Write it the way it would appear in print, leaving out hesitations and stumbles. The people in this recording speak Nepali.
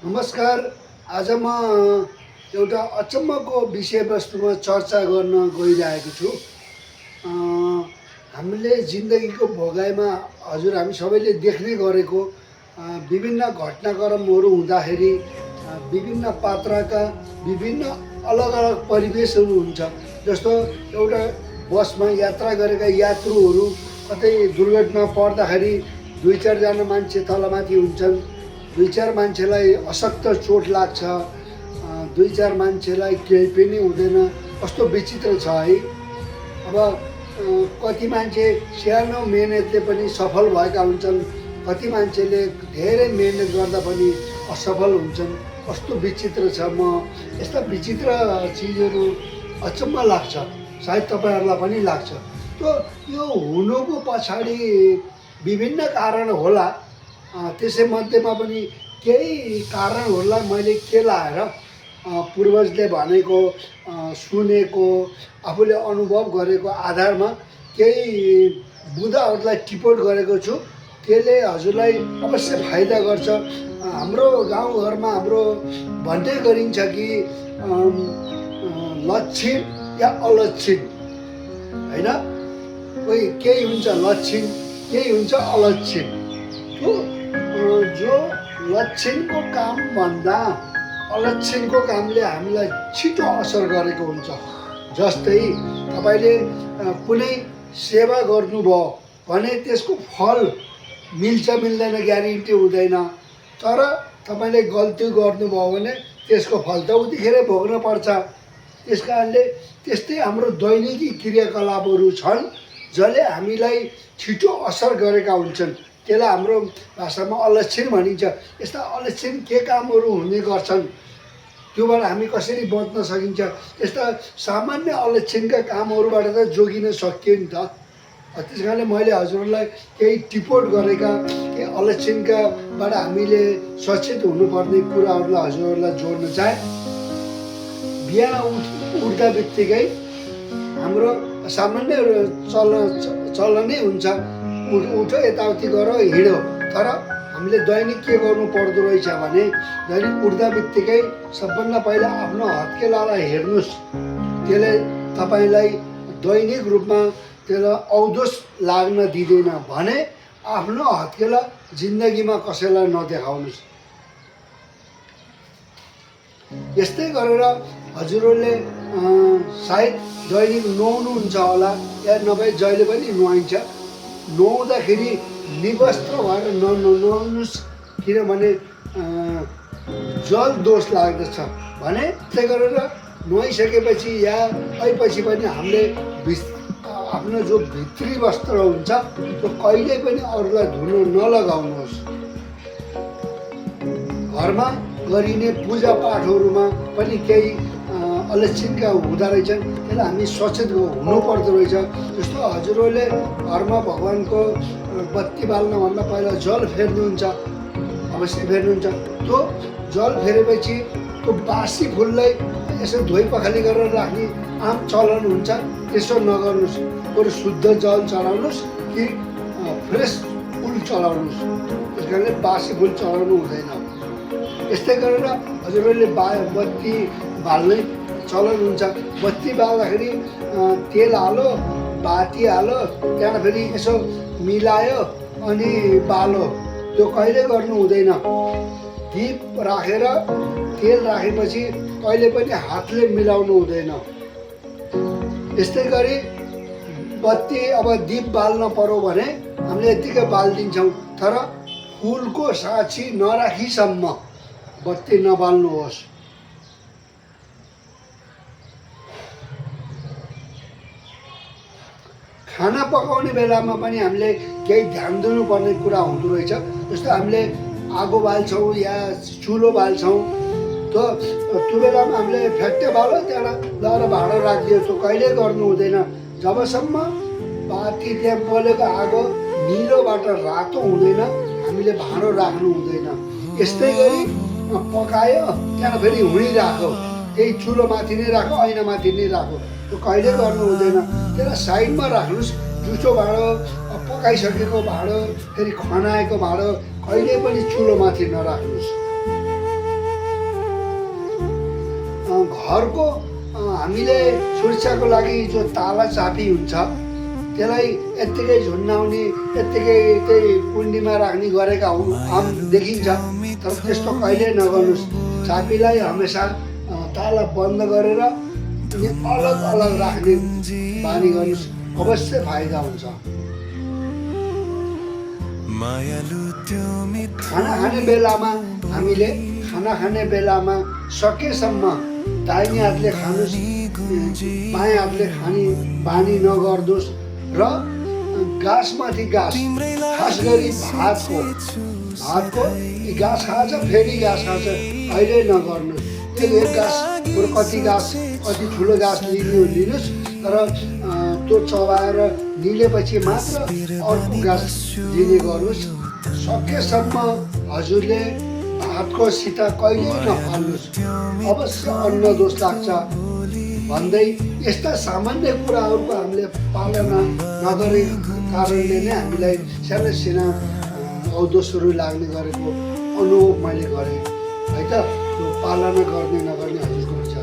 नमस्कार। आज म एउटा अचम्मको विषयवस्तुमा चर्चा गर्न गइरहेको छु। हामीले जिन्दगीको भोगाइमा हजुर हामी सबैले देख्ने गरेको विभिन्न घटनाक्रमहरू हुँदाखेरि विभिन्न पात्रका विभिन्न अलग अलग परिवेशहरू हुन्छ। जस्तो एउटा बसमा यात्रा गरेका यात्रुहरू कतै दुर्घटना पर्दाखेरि दुई चारजना मान्छे तलमाथि हुन्छन्, दुई चार मान्छेलाई अशक्त चोट लाग्छ, दुई चार मान्छेलाई केही पनि हुँदैन। कस्तो विचित्र छ है। अब कति मान्छे सानो मेहनतले पनि सफल भएका हुन्छन्, कति मान्छेले धेरै मेहनत गर्दा पनि असफल हुन्छन्। कस्तो विचित्र छ। म यस्ता विचित्र चिजहरू अचम्म लाग्छ, सायद तपाईँहरूलाई पनि लाग्छ। यो हुनुको पछाडि विभिन्न कारण होला। त्यसैमध्येमा पनि केही कारणहरूलाई मैले के लाएर पूर्वजले भनेको, सुनेको, आफूले अनुभव गरेको आधारमा केही बुदाहरूलाई टिपोट गरेको छु। त्यसले हजुरलाई अवश्य फाइदा गर्छ। हाम्रो गाउँघरमा हाम्रो भन्ने गरिन्छ कि लक्षित या अलक्षित होइन, कोही केही हुन्छ लक्षित, केही हुन्छ अलक्षित। जो लक्षितको कामभन्दा अलक्षितको कामले हामीलाई छिटो असर गरेको हुन्छ। जस्तै तपाईँले कुनै सेवा गर्नुभयो भने त्यसको फल मिल्छ मिल्दैन ग्यारेन्टी हुँदैन, तर तपाईँले गल्ती गर्नुभयो भने त्यसको फल त उतिखेरै भोग्न पर्छ। त्यस कारणले त्यस्तै हाम्रो दैनिकी क्रियाकलापहरू छन् जसले हामीलाई छिटो असर गरेका हुन्छन्। त्यसलाई हाम्रो भाषामा अलक्षित भनिन्छ। यस्ता अलक्षित के कामहरू हुने गर्छन्, त्योबाट हामी कसरी बच्न सकिन्छ? यस्ता सामान्य अलक्षितका कामहरूबाट त जोगिन सकियो नि त। त्यस कारणले मैले हजुरहरूलाई केही टिपोट गरेका केही अलक्षितकाबाट हामीले सचेत हुनुपर्ने कुराहरूलाई हजुरहरूलाई जोड्न चाहे। बिहान उठ्दा बित्तिकै हाम्रो सामान्य चलनै हुन्छ, उठो यताउति गर हिँड्यो। तर हामीले दैनिक के गर्नु पर्दो रहेछ भने दैनिक उठ्दा बित्तिकै सबभन्दा पहिला आफ्नो हत्केलालाई हेर्नुहोस्। त्यसले तपाईँलाई दैनिक रूपमा त्यसलाई औदोष लाग्न दिँदैन भने आफ्नो हत्केला जिन्दगीमा कसैलाई नदेखाउनुहोस्। यस्तै गरेर हजुरहरूले सायद दैनिक नुहाउनुहुन्छ होला, या नभए जहिले पनि नुहाइन्छ। नुहाउँदाखेरि निवस्त्र भएर ननुहाउनुहोस्, किनभने जल दोष लाग्दछ भने। त्यस्तै गरेर नुहाइसकेपछि या अहिले पनि हामीले आफ्नो जो भित्री वस्त्र हुन्छ त्यो कहिल्यै पनि अरूलाई धुन नलगाउनुहोस्। घरमा गरिने पूजापाठहरूमा पनि केही अलक्षितका हुँदो रहेछन्, त्यसलाई हामी सचेत हुनुपर्दो रहेछ। जस्तो हजुरहरूले घरमा भगवान्को बत्ती बाल्नभन्दा पहिला जल फेर्नुहुन्छ, अवश्य फेर्नुहुन्छ। त्यो जल फेरेपछि त्यो बासी फुललाई यसो धोइ पखाली गरेर राख्ने आम चलन हुन्छ। त्यसो नगर्नुहोस्। बरु शुद्ध जल चलाउनुहोस् कि फ्रेस फुल चलाउनुहोस्। त्यस कारणले बासी फुल चलाउनु हुँदैन। यस्तै गरेर हजुरहरूले बत्ती बाल्ने चलन हुन्छ। बत्ती बाल्दाखेरि तेल हालो, बाती हालो, त्यहाँबाट फेरि यसो मिलायो अनि बालो। त्यो कहिले गर्नु हुँदैन। दीप राखेर तेल राखेपछि कहिले पनि हातले मिलाउनु हुँदैन। यस्तै गरी बत्ती अब दीप बाल्न पर्यो भने हामीले यत्तिकै बालिदिन्छौँ, तर फुलको साक्षी नराखीसम्म बत्ती नबाल्नुहोस्। खाना पकाउने बेलामा पनि हामीले केही ध्यान दिनुपर्ने कुरा हुँदो रहेछ। जस्तो हामीले आगो बाल्छौँ या चुलो बाल्छौँ, त्यो बेलामा हामीले फ्याट्टे बाल्यो त्यहाँबाट लगेर भाँडा राखिदियो। त्यो कहिले गर्नु हुँदैन जबसम्म बाती त्यहाँ बलेको आगो निलोबाट रातो हुँदैन, हामीले भाँडो राख्नु हुँदैन। यस्तै गरी पकायो त्यहाँबाट फेरि हुँडी राख्यो, त्यही चुलो माथि नै राख्यो, ऐना माथि नै राख्यो, त्यो कहिले गर्नु हुँदैन। त्यसलाई साइडमा राख्नुहोस्। जुठो भाँडो, पकाइसकेको भाँडो, फेरि खनाएको भाँडो कहिले पनि चुलो माथि नराख्नुहोस्। घरको हामीले सुरक्षाको लागि जो ताला चाबी हुन्छ त्यसलाई यत्तिकै झुन्डाउने यत्तिकै त्यही कुण्डीमा राख्ने गरेका आम देखिन्छ। तर त्यस्तो कहिल्यै नगर्नुहोस्। चाबीलाई हमेसा ताला बन्द गरेर अलग अलग राख्ने बानी गर्नुहोस्, अवश्य फाइदा हुन्छ। खाना खाने बेलामा सकेसम्म दाहिने हातले खानुहोस्, बायाँ हातले खाने बानी नगर्नुहोस्। र गाँसमाथि गाँस, खास गरी भातको गाँस खान्छ फेरि गाँस खान्छ अहिले नगर्नुहोस्। एक गाँस कति ठुलो गाँस लिनुहोस्, तर त्यो चबाएर निलेपछि मात्र अर्को गाँस लिने गर्नुहोस्। सकेसम्म हजुरले भातको सिता कहिल्यै नफाल्नुहोस्, अवश्य अन्न दोष लाग्छ भन्दै यस्ता सामान्य कुराहरूको हामीले पालना नगरेको कारणले नै हामीलाई साना औदोषहरू लाग्ने गरेको अनुभव मैले गरेँ है त। त्यो पालना गर्ने नगर्ने हजुरको विचार।